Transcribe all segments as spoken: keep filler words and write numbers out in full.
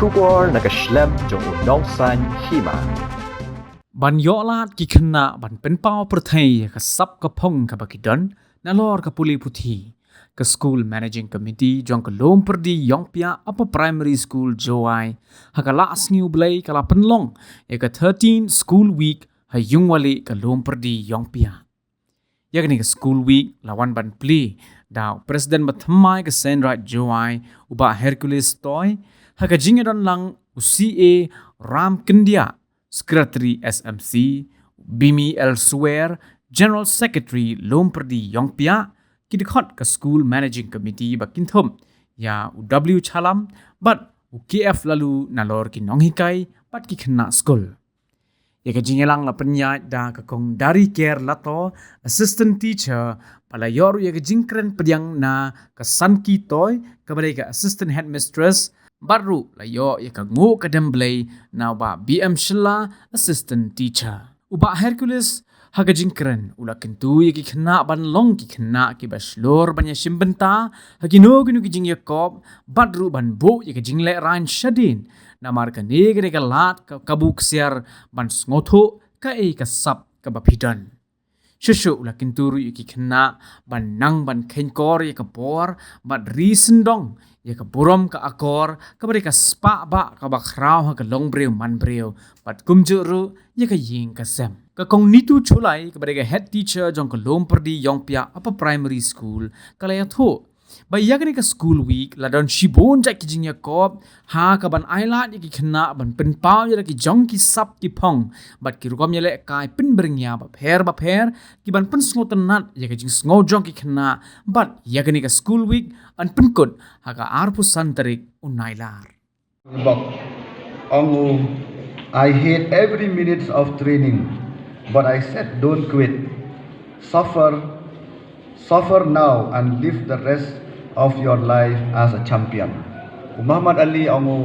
Khubor na ka shlem jong u Nongsaiñ Hima. Ban ïoh lad ki khynnah ban pynpaw pyrthei ïa ka sap ka phong kaba ki don nalor ka pule puthi, ka School Managing Committee jong ka Loompyrdi Ïongpiah Upper Primary School Jowai, ha ka Laisngi U Blei ka la pynlong ïa ka thirteen School Week ha Ïungwali ka Loompyrdi Ïongpiah. Ïa kane ka School Week la wan ban plie da u President ba thymmai ka Seiñ Raij Jowai, u Bah Hercules Toi, ha ka jingïadon lang u C A Ram Kyndiah, Secretary S M C, Bimi L Suer, General Secretary Loompyrdi Ïongpiah, ki dkhot ka School Managing Committee ba kynthup ïa u W Chalam bad u K F Laloo nalor ki nonghikai bad ki khynnah skul. Ïa ka jingïalang la pynïaid da ka Kong Dari Ker Lato, Assistant Teacher, bad la ïoh ruh ïa ka jingkren pdiang na ka Sanki Toi, kaba dei ka Assistant Headmistress, bad ruh la ïoh ïa ka nguh ka dem blei na u Bah B M Shylla, Assistant Teacher. U Bah Hercules, ha ka jingkren, u la kyntu ïa ki khynnah ban long ki khynnah kiba shlur ban ïashim bynta ha kino kino ki jingïakop, bad ruh ban buh ïa ka jinglehrain shadien, namar kane ka dei ka lad ka kabu ksiar ban sngewthuh kaei ka sap kaba phi don. Shuh shuh u la kyntu ruh ïa ki khynnah ban nang ban kheiñkor ïa ka bor bad ri syndong ïa ka burom ka akor, kaba dei ka spah bah kaba khraw ha ka longbriew manbriew, bad kumjuh ruh ïa ka ïing ka sem. Ka Kong Nitu Shullai, kaba dei ka Head Teacher jong ka Loompyrdi Ïongpiah Upper Primary School, ka la ïathuh ba ïa kane ka School Week la don shibun jait ki jingïakop ha kaban ailad ïa ki khynnah ban pynpaw ïa la ki jong ki sap ki phong bad ki rukom ïalehkai pynbyrngia bapher bapher, kiban pynsngewtynnat ïa ka jingsngew jong ki khynnah, bad ïa kane ka School Week yn pynkut ha ka arphew san tarik u Nailar. Bok. Ong u, "I hate every minute of training, but I said don't quit. Suffer, suffer now and live the rest of your life as a champion." U Muhammad Ali ong u,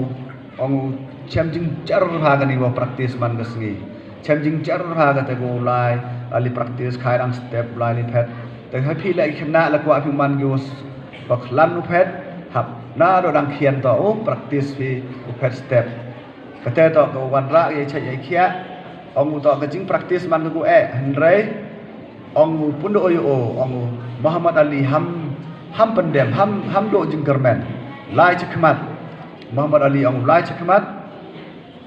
ong u, "Chem jingjar ha kane wa practice man ka sngi. Chem jingjar ha kata ko lai, ali practice khai rang step lai li phet. Te ha phi la khynnah la kwah phi man ki wa s-, wa khlan u phet, hap na do dang khian to u practice phi u phet step." Kata to ka wanrah ïa chait ïa khiah, ong u to ka jing practice man ka ku eh, hynrei ong u pun do oi o, ong u Muhammad Ali ham, ham pyndem, ham, ham do jingkyrmen. Lai chakhmat. Muhammad Ali ong u lai chakhmat.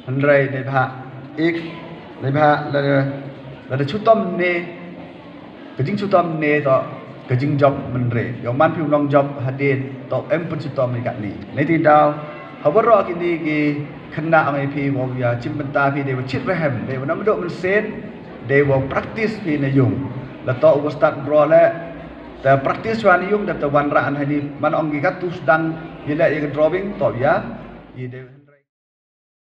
Hynrei dei bha ik, dei bha la, la da chutom ne, ka jingchutom ne to ka jingjop mynre. Ïoh man phi u nongjop hadien to em pynchutom ne katni. Nei ti daw, ha waroh kine ki khynnah ong ïa phi wa ïa chim bynta phi dei wa chit rehem, dei wa nam do mynsiem, dei wa practice phi na yung. La to wa start draw le, te practice wa na yung, dei te wanrah an hani, man ong ki katu sdang ïa le ïa ka drawing, to ïa, ïa dei